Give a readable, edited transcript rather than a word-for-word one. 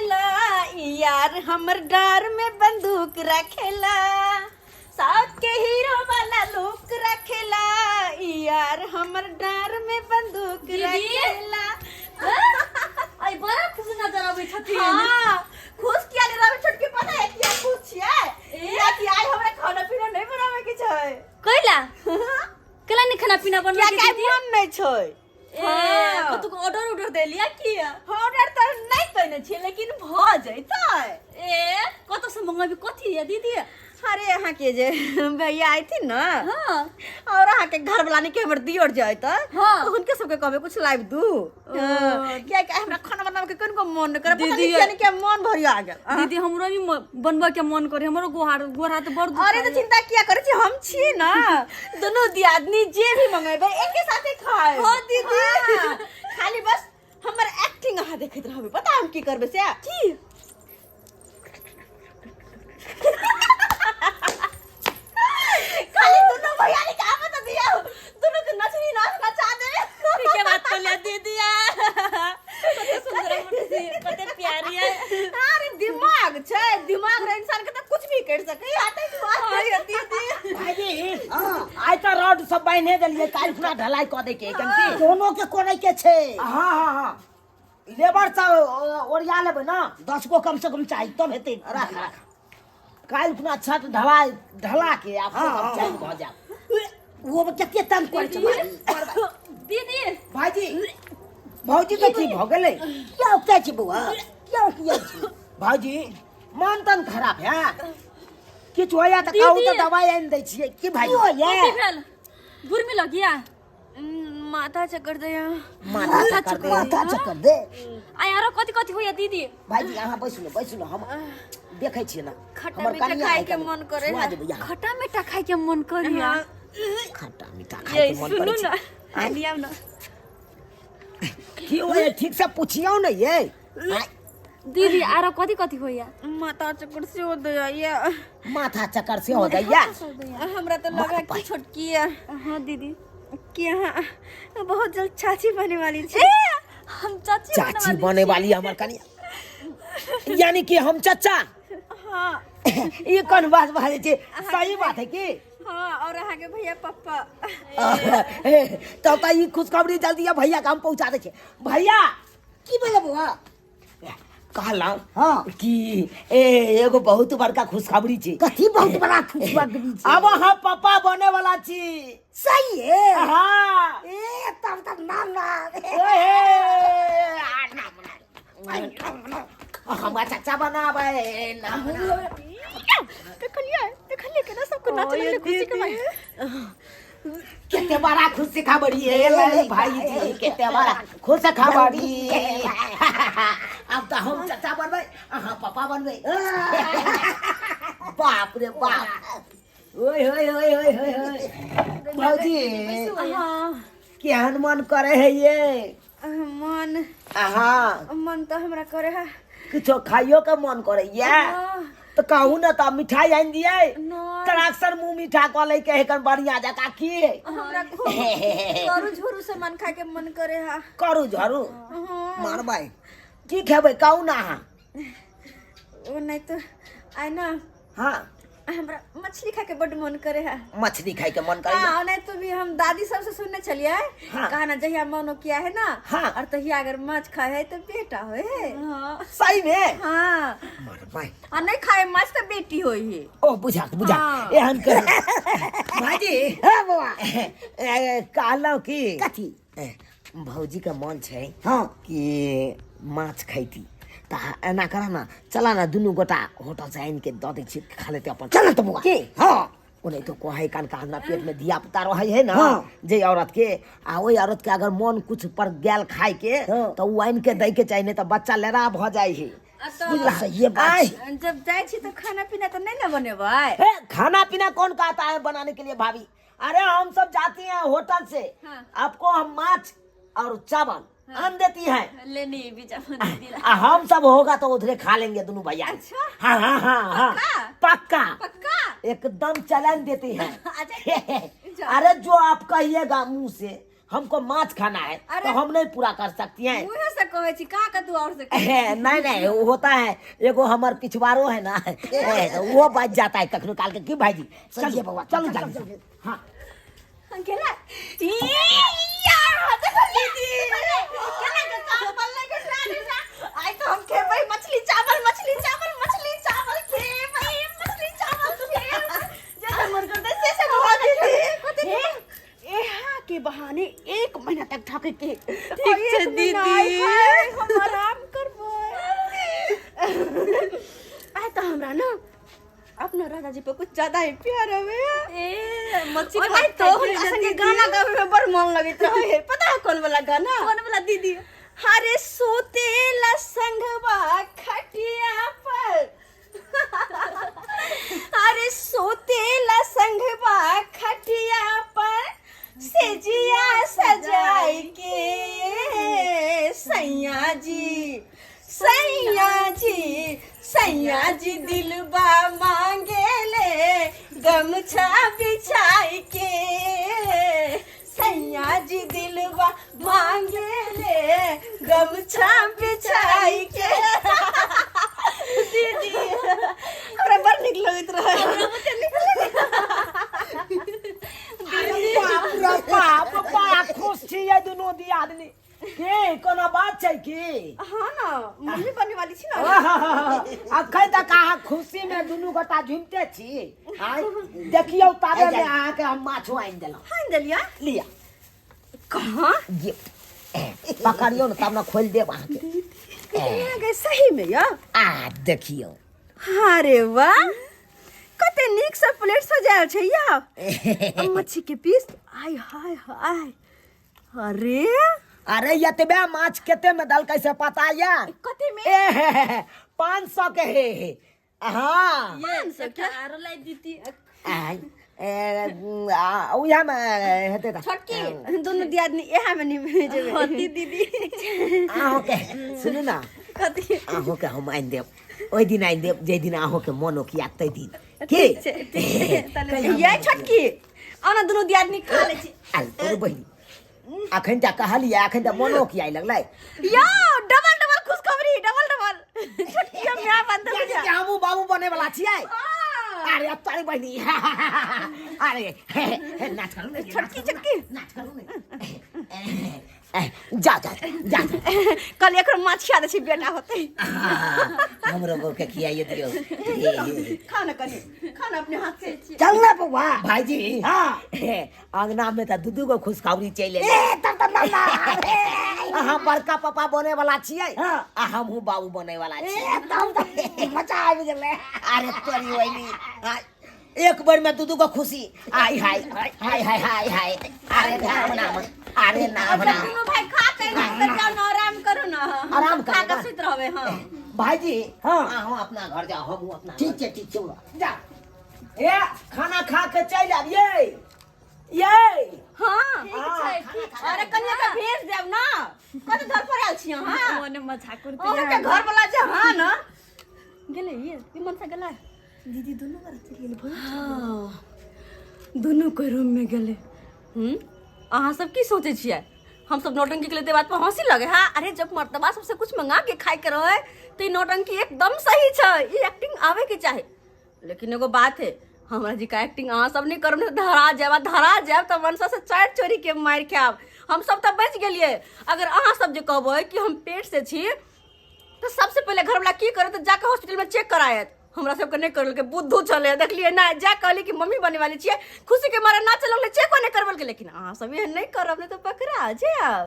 रखेला, यार हमर डार में बंदूक रखेला, साउथ के हीरो वाला लुक रखेला, यार हमर डार में बंदूक दीदी? रखेला। आई बड़ा खुश नजर आबै छथिन। हाँ, खुश किया ले रहे छोटकी, पता है किया खुश छियै? ए? किया कि आज हमरा खाना पीना नहीं बनावे के छै। कैला कैला नहीं खाना पीना बनबै किया के कि दीदी? मन नहीं छै। ए, हाँ। कतुक ऑर्डर उर्डर देलिया की? ऑर्डर तऽ नहि कयने छियै, लेकिन भऽ जैतै। ए, कतऽ से मंगाबी कथी या दीदी? अरे अहाँके जे भैया अयथिन ने हाँ और अहाँके घर वाला के हमर दियर जे अयतै, हाँ। हुनके सबके कहबै कुछ लाइव दू। हाँ, कियाकि हमरा खाना बनाबे के कनिको मन नहि करे, पता नहि दीदी, किया नहि किया मन भरिया गेल। दीदी, हमरो भी बनबै के मन करे, हमरो गोहार गोर हाथ बड़ दुखाइया। अरे तऽ चिंता किया करै छी, हम छी ना, दुनू दियादनी जे भी मंगेबै एके साथे खाए। हाँ, दीदी। हाँ, खाली बस हमर एक्टिंग अहाँ देखैत रहबै, पता हम की करबै से? की? खाली दुनू भैयारी के आबे तऽ दियौ, दुनू के नचनी नाच नचा देबै। ठीके बात कहलियै दीदी, कते सुंदर हमर दीदी, कते प्यारी है। अरे दिमाग छै, दिमाग रहे इंसान के तऽ कुछ भी कर सकैया, ताहि दुआरे दीदी। भाईजी, आइ तऽ रॉड सब बान्हे देलियै, काल्हि खुना ढलाई कऽ दै के है कनकी। दोनो के कोनै के छै। हाँ हाँ हाँ, लेबर सब ओरिया लेबै ना। 10 गो कम से कम चाही तब हेतै। राख राख, काल्हि खुना छत ढलाई ढला के आ हाँ, सब हाँ। चैन भऽ जायब। वो कते तंग करै छै भाई। दीदी। भाईजी, भौजी के की भऽ गेलै? किया उकताइ छै बौआ, किया उकिया छै? भाईजी, मन तन खराब है किछु होइया तऽ कहू तऽ दीदी। दवाइ आनि दै छियै की भाई? की होइया? कथी भेल? गुरमी लगिया? माथा चक्कर दैया। माथा चक्कर दे। माथा चक्कर दे। आ यारो कथी कथी होइया दीदी? भाईजी, अहाँ बैसू ने, बैसू ने, हम देखै छियै ने। खट्टा हमर मीठा कनिया खाय है के कनि, मन करे छुआ है। देबै अहाँ। खट्टा मीठा खाय के मन करिया। खट्टा मीठा ये खाय के मन सुनू करै ना, छै। लियाउ ना। की होइया ठीक से पुछियौ ने ये। आँय, दीदी, आरो कथी कथी होइया? माथा चक्कर से हो दैया। माथा चक्कर से हो दैया। हमरा तो लगा कि छोटकी है। हाँ दीदी। कि अहाँ बहुत जल्द चाची बने वाली छी। ए, हम चाची बने चाची वाली बने छी। वाली हमर कनिया, यानी कि हम चचा। हाँ। ई कोन बात बाजै छै? सही बात है की? हाँ, और अहाँके भैया पप्पा। तब तऽ ई खुशखबरी जल्दी भैया के हम पहुंचा दै छियै। भैया। की भेलै बौआ? कहलहुँ हाँ। कि ए एगो बहुत बड़का खुशखबरी छै। कथी बहुत बड़ा खुशखबरी छै? अब अहाँ पापा बने वाला छी। सही है? हाँ। ए, तब तब नाम ना ए, आ, नाम ना। हमरा चाचा बनाबै नाम ना। देखलियै, देखलियै केना सबको नाच लगलै खुशी के मारे। कते बड़ा खुशी खबरी है भाई जी, कते बड़ा खुश खबरी। अब तो हम चाचा बनबै, अहाँ पापा बनबै। बाप रे बाप, ओए ओए ओए ओए ओए ओए, भौजी। हाँ। केहन मन करे है ये? मन? हाँ। मन तऽ हमरा करे है। किछो खाइयो के मन करे या? हाँ। तऽ कहू ने तऽ मिठाई आनि दियै। नहि। तराक्सर मुँह मीठा कऽ लै के एखन बढ़िया जकाँ की। हमरा खूब करू झोरू सामान खाय के मन करे है। करू झरू? हाँ। मारबै की खेबै कहू ने अहाँ। ओ नहीं तो आइ ना हाँ हमरा मछली खाय के बड मन करे है। मछली खाय के मन करे? हाँ, नहीं तो भी हम दादी सबसे सुनने छलिए, हाँ। कहा ना जहिया मनो किया है ना, हाँ। और तहिया अगर माछ खाए है तो बेटा होए है। हाँ। सही में? हाँ। मारबै। आ नहीं खाए माछ तो बेटी होई है। ओ बुझा बुझा। हाँ। एहन कर भाईजी। हाँ बौआ। कहलहुँ की कथी? भौजी के मन छै हाँ। कि माछ खैती, तऽ एना कर ना, चला ना दुनू गोटा होटल से आनि के दऽ दै छियै, खा लेतै अपन। चल तऽ बौआ। की? हाँ। ओनाहितो कहै कनका हमरा पेट में धिया पुता रहै है ना, हाँ। जे औरत के आ ओहि औरत के अगर मन कुछ पर गेल खाय के, हाँ। तऽ ओ आनि के दै के चाही, नहि तऽ बच्चा लेरा भऽ जाइ है। आ तऽ बुझला? सहिए बात आय। छै। जब जाइ छी तऽ खाना पीना तऽ नहीं ना बनेबै? हे, खाना पीना कौन कहता है बनाने के लिए भाभी? अरे हम सब जाती हैं होटल से, हाँ। आपको हम माछ और चावल आन देती है। लेनी भी जब दीदी। आ हम सब होगा तो उधरे खा लेंगे दोनों भैया। अच्छा। हाँ हाँ हाँ हाँ। पक्का? पक्का। एकदम चलन देती है। अच्छा। अरे जो आप कहिएगा मुंह से हमको माछ खाना है। अरे। तो हम नहीं पूरा कर सकती हैं। मुँहे से कहै छी कहाँ कतू और से कहै? नहीं नहीं, वो होता है एगो हमार पिछवाड़ो है ना, तो वो बच जाता है कखनो काल के। की भाईजी? सही है बउआ। चलो जल्दी। हाँ। गेला यार, देखो दीदी केना के काम पल्ले के साथ आइ तो हम खेबै मछली चावल, मछली चावल, मछली चावल खेबै, मछली चावल खेबै। जैसे मन करतै से से खा दीदी। हे एहा के बहाने 1 महीना तक ढके के। ठीक छै दीदी। हम आराम करबै। आइ तो हमरा ना अपना राजा जी पर कुछ ज्यादा ही प्यार हवे। ए मच्छी और खाइत आइ तो खाइत हुनका रहे संगे दीदी। गाना गावे में बड़ मन लगैत रहे। पता है कौन वाला गाना? कौन वाला दीदी? हरे सोतेला संगवा खटिया पर, अरे सोतेला संगवा खटिया पर सेजिया सजाई के, सैया जी सैया जी सैया जी दिलबा मांगे ले गमछा बिछाई के, सैया जी दिलबा मांगे ले गमछा बिछाई के। दीदी हमरा बड़ नीक लगैत रहे। अरे बाप रे बाप, बड़ा खुश छी ये दुनू दियादनी के। कोनो बात छै की? हाँ ना, मम्मी बने वाली छी ना। अखन तक अहाँ खुशी में दुनू गोटा झुमते छी। आँय, देखियौ ताबे में अहाँके हम माछो आनि देलहुँ। आनि देलियै? लिअ। कहाँ? गिफ्ट पकड़ियौ ने तब ने खोलि देब अहाँके। कितना गए सही में या? आ देखियौ। अरे वाह, कते नीक से प्लेट सजायल छै या। आ मच्छी के पीस, आय हाय हाय। अरे अरे एतबे माछ कते में दलकै से पता या? कते में? ए 500 के हे हे। हाँ। 500 के? आरो लाई दीदी। आय, ए, आ, उएह में हेतै तऽ। छोटकी दुनू दियादनी इएह में निभे जेबै। होती दीदी। अहूँके सुनू ना। कथी? अहूँके हम आनि देब, ओहि दिन आनि देब जाहि दिन अहूँके मोन ओकिया ताहि दिन। की? ठीक छै, ठीक छै। ये छोटकी आउ ना दुनू दियादनी खा लै छी। आयल तोर बहिनी अखन तऽ कहलियै, अखन तऽ मोनो किया लगलै। यो डबल डबल खुशखबरी, डबल डबल। छोटकी हम यहाँ बंद हो जा। हमहूँ बाबू बने वाला छियै। अरे तोरी बहिनी, अरे नाच करू ने। छोटकी छोटकी नाच करू ने। जा जा जा। कल एकर माछ खिया दै छी, बेटा होतै। हमरो बहू के खियाइए दियौ। खाओ ना कनी, खाओ ना अपने हाथ से। चल ना बउआ। भाईजी। हाँ। अंगना में तऽ दू दू गो खुशखबरी चलि एलै। ए तब तब ना। अहाँ बड़का पापा बने वाला छियै। हाँ। आ हमहूँ बाबू बने वाला ए छियै। तब तब मजा आबि गेलै। अरे तोरी बहिनी, एक बेर में दू दू गो खुशी। आय हाय हाय हाय हाय हाय। अरे नाम नाम, अरे नाम नाम। दुनू भाई खा के ना जाओ ना, आराम करू ना। आराम खा के करबै। सुति रहबै। हाँ भाईजी। हाँ। अहाँ अपना घर जाओ, हमहूँ अपना। ठीक छै, ठीक छै बउआ। जा ए खाना खा के चलि आबियै ये। हाँ। ठीक छै, ठीक छै। अरे कनिया के भेज देब ना, कत धर पर आयल छी अहाँ? ओने मजाक करते। अहाँ के घर वाला जे। हाँ ना गेलै ये ई मनसा गेलै दीदी, दुनू बार चलि गेलै भोज। हाँ, दुनू कोई रूम में गेलै। अहाँ सब की सोचै छियै? हम सब नौटंकी के लिए बात पर हंसी लगे है? अरे जब मर्तबा सबसे कुछ मंगा के खाए के रहे तो ई नौटंकी एकदम सही छै, ई एक्टिंग आवे के चाही। लेकिन एगो बात है, हमरा जी का एक्टिंग अहाँ सब नहीं करब ने धरा जायब, आ धरा जायब तऽ मनसा से चारि चोरी के मारि खायब। हम सब तऽ बचि गेलियै। अगर अहाँ सब जे कहबै कि हम पेट से छी तऽ सबसे पहिले घरवला की करत? जाके हॉस्पिटल में चेक करायत। हमरा सबके नहि करलकै, बुद्धू छलै। देखलियै ना, जा कहली कि मम्मी बने वाली छियै, खुशी के मारे नाचे लगलै, चेको नहि करबलकै। लेकिन अहाँ सब एहन नहि करब, नहि तऽ पकड़ा जायब।